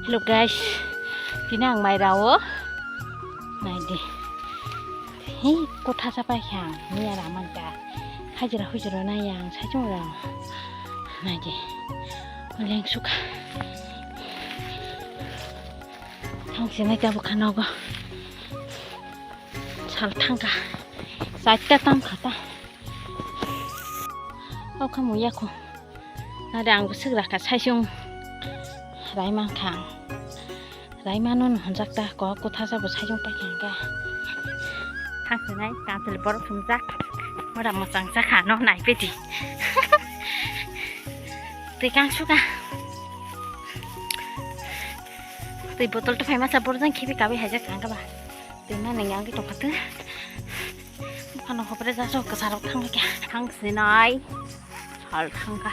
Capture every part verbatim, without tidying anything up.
Hello guys, tini ang mai rao. Naidi. Hi, kotha sa pai kha ang. Miya ra man ta. Hajira hujira nai ang sai chung rao. Naidi. Leng suka. Ang sinai ta bukha nogo. Sal thangkha. Chaita tangkha ta. Okha muya kho. Nade ang bwswk rakha saisung. Rai mankha ang. Rai mano no honjak ta ko kotha sa bo saisung pai kha ang kha. Thangsinai kanthil borok sumjak. Mora mwchang sakha no nai peti. Twi kang suka. Twi botol to phai masa borjang khibi kabi haijak ang kha ba. Twi mani ang khe tongkha twi. Ano hopre jaso kwcharo thangkha. Thangsinai. Sal thangkha.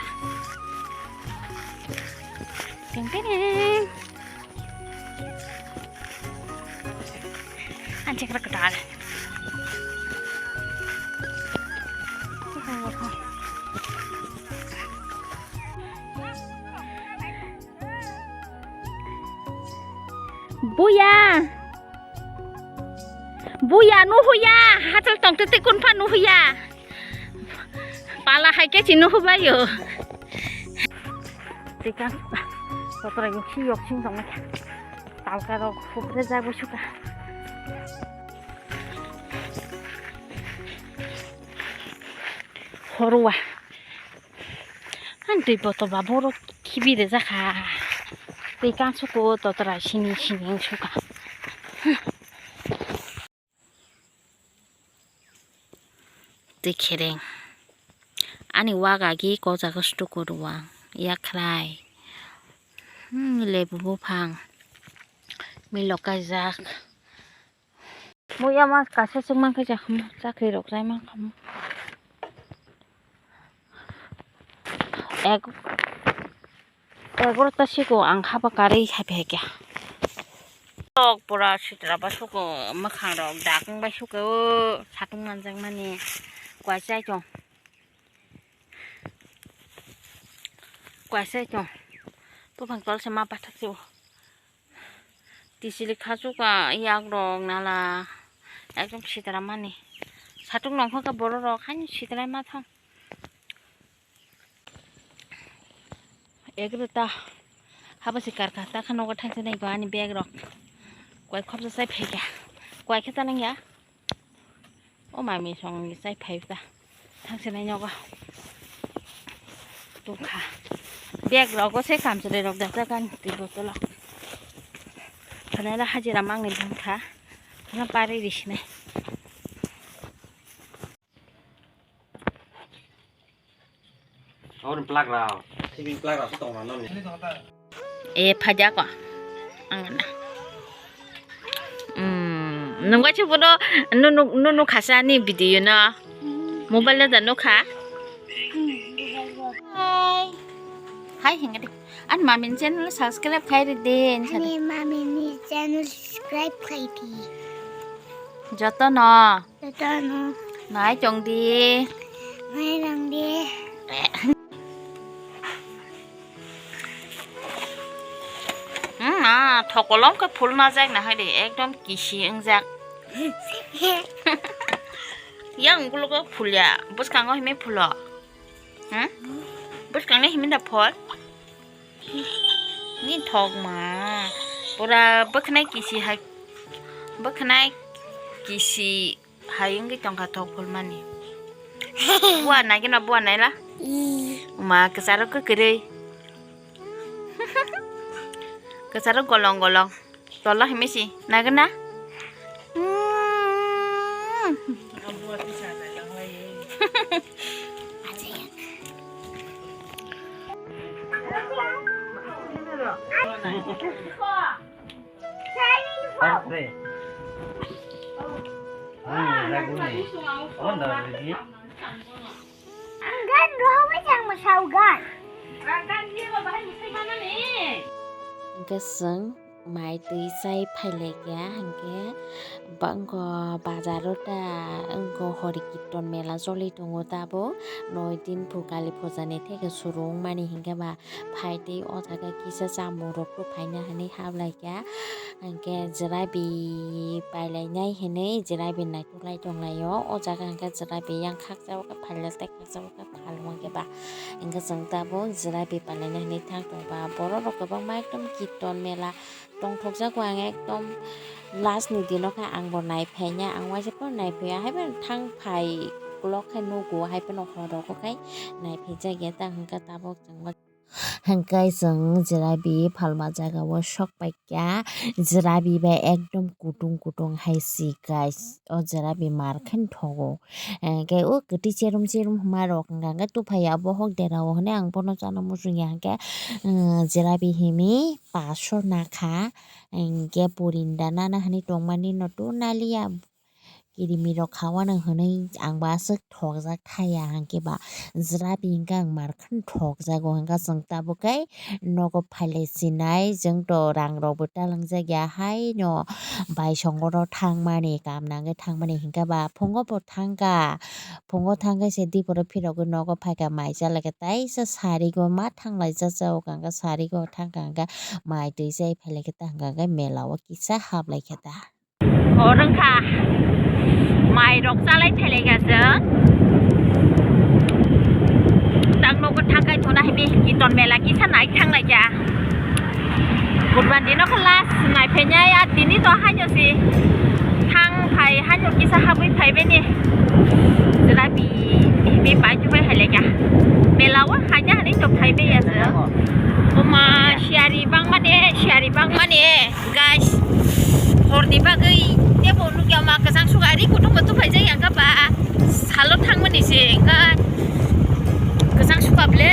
Ting ting ting. Anchik ra kwtal. Buya. Buya nuhuya, hachal tongtwtwi kunpha nuhuya. Pala hai khe si nuhubaio. Tei kang kotora yok si yok sing tongmai kha. Talka rok hupre jagwi suka. Horwa. Ang twi boto ba borok khibi rwjak kha. Twi kang suko totora sini sini wng suka. Twi khereng. Ani waga gi ko jaga stuko rwang. Yakhrai. Hmm, lebu buphang. Milok kaijak. Muya ma kaisa chwng mankha jakha chakri rok chai mankha. Ek egarota siko ang haba karwi hai phai kha. Tok pura sitra ba suko mwkhang rok dak wng bai suko satung manjak mani kwachai tong. Kwachai tong. Buphang tol se ma pathak se. Tisili khachuk a yak rok nala ekdom sitra mani. Satung nongkha khe borok rok haino sitra ma thang. Egreta haba se karkha ta kha nogo thangsa nai ani bag rok. Kwai khopsa sai phaikha. Kwai khe ta nangya. O mami song ni chai phai ta. Thang se nai nogo. Tungkha. Bag rogo se kam chwrai rok da jaga ni twi botolo. Khana la hajira mang ni bang kha. Khana pari ri sinai. Aboni plak rao. Sibini plak rao se tong rao nani. E phaja ko. Ang na. Hmm, nungwa chubo do nunu nunu khasa ni video no. Mobile da nukha. Hai. Hai hinga de. An mamin channel subscribe khai ri de. Ani mamin ni channel subscribe khai di. Joto no. Jotono. Nai chong di. Nai chong di. Hmm, ah, thokolom khe phul najak na hai de, ekdom kisi wngjak. Yang ulo khe phul ya, bwskango himwi phulo. Hmm? Bwskang ni himwi da phol? Ni thok ma. Pura bwkhnai kisi hai. Bwkhnai kisi hai wngwi tongkha thok phulmani. Bua nai gana bua nai la? Ma kwcharo kwkwrwi. Kwcharo golong golong. Tolo himisi nagana. Ang gan rohorwi chang mwsao gan. Ang gan ni ba bahai mwsai mana ni. Hingke chwng Mai twi chai phailaikha, hwnkhe bangkho bazaro ta wngkho hori kirton mela choli tongo tabuk, noi din phu kali puja ni theke suru wngmani hwnkhe ba phai twi o jaga kisa chamung rok phaina hinwi haplaikha, hwnkhe jelabi pailainai hinwi jelabi nai Lai tonglaio. O jaga hwnkhe jelabi yang khakchao khe phaila tei khakchao khe phalma khe ba. Hwnkhe chwng tabuk jelabi pailaina hinwi thang tong ba. Borok rok kwbangma ekdom kirton mela tongthokjago, ang ekdom last ni dino khe ang bo nai phaina, ang waisa phano nai phaiya, haiphano thang phai ulo khe nugo, haiphano horo khe nai phaijakya ta hwnkhe tabuk chwng. Hwnkhe chwng jelabi phalma jagao sok paikha, jelabi bai ekdom kutung kutung hai si guys, o jelabi mar khe thogo, hwnkhe o kwtwi cherum cherum hwnma rok hwnka hwnkhe tuphai ya bohok derao hwnwi ang bono chana muchungya hwnkhe, jelabi himi paso nakha, hwnkhe purinda nana hwnwi tongmani no tu naliya. Kirimi rok khawana hwnwi ang bo aswk thokjak thaya, hwnkhe ba jelabi hwnkhe ang mar kheno thokjago, hwnkhe chwng tabuk khe nogo phailai sinai, chwng to rang rok bo talangjak ya haino baisongo rok thangmani, kam nangwi thangmani, hwnkhe ba phungo bo thangkha, phungo thangkhe se diporo phirogwi nogo phaikha, mai chalaikha, taisa sarigo ma thanglai jajao, hwnkhe sarigo thangkha, hwnkhe mai twi chai phailaikha ta, hwnkhe mela o kisa haplaikha ta. Hor wngkha, mai rok chalai phailaikha chwng. Tak nogo thangkai thuna himi kirton mela kisa nai thanglaikha. Kurban dino khe last nai phainai, a tini to haino si thang phai haino kisa habwi phaibaini. Jelabi himi pai thubai hailaikha. Mela o haina hinwi to phaibai ya chwng. Oma siyari bangmani, siyari bangmani. Guys, horni bagwi tebo nukya ma kwchang suka ri kutung kutung phaijak ya khe ba salo thangmani se wngkha kwchang suka ble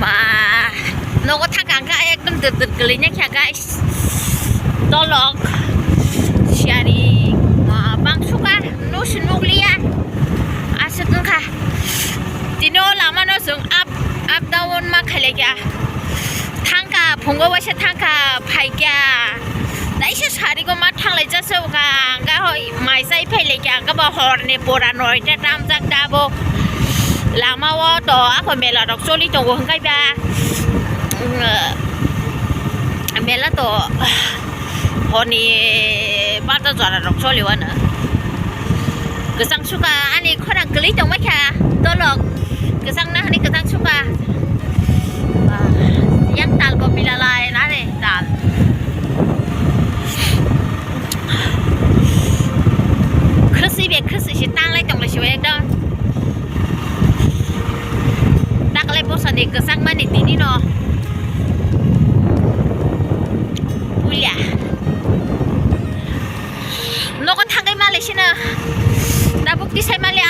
ma nogo thangka wngkha ekdom dwr dwr kwlwi nai kha guys, dolok siyari ma bang suka nusi nukliya aswk wngkha tino lama no chwng up up down ma khailaikha. Thangkha, phungo waisa thangkha, phaikha. Taisa sarigo ma thanglai jasa wngkha, hwnkhe hoi mai chai phailaikha, hwnkhe bo horni pura noita tamjak tabuk. Lama o to ako mela rok choli tongo, hwnkhe ba, mm, mela to horni bata jora rok choli wano. Kwchang suka ani khorang kwlwi tongmai kha, dolok kwchang na hwnwi kwchang suka. Yang tal bo pilalai nare tal. Khwswi be khwswi se tanglai tonglai se ekdom. Taklai bosani kwchang mani tini no. Pulia. Nogo thangwi male sino. Tabuk tisai male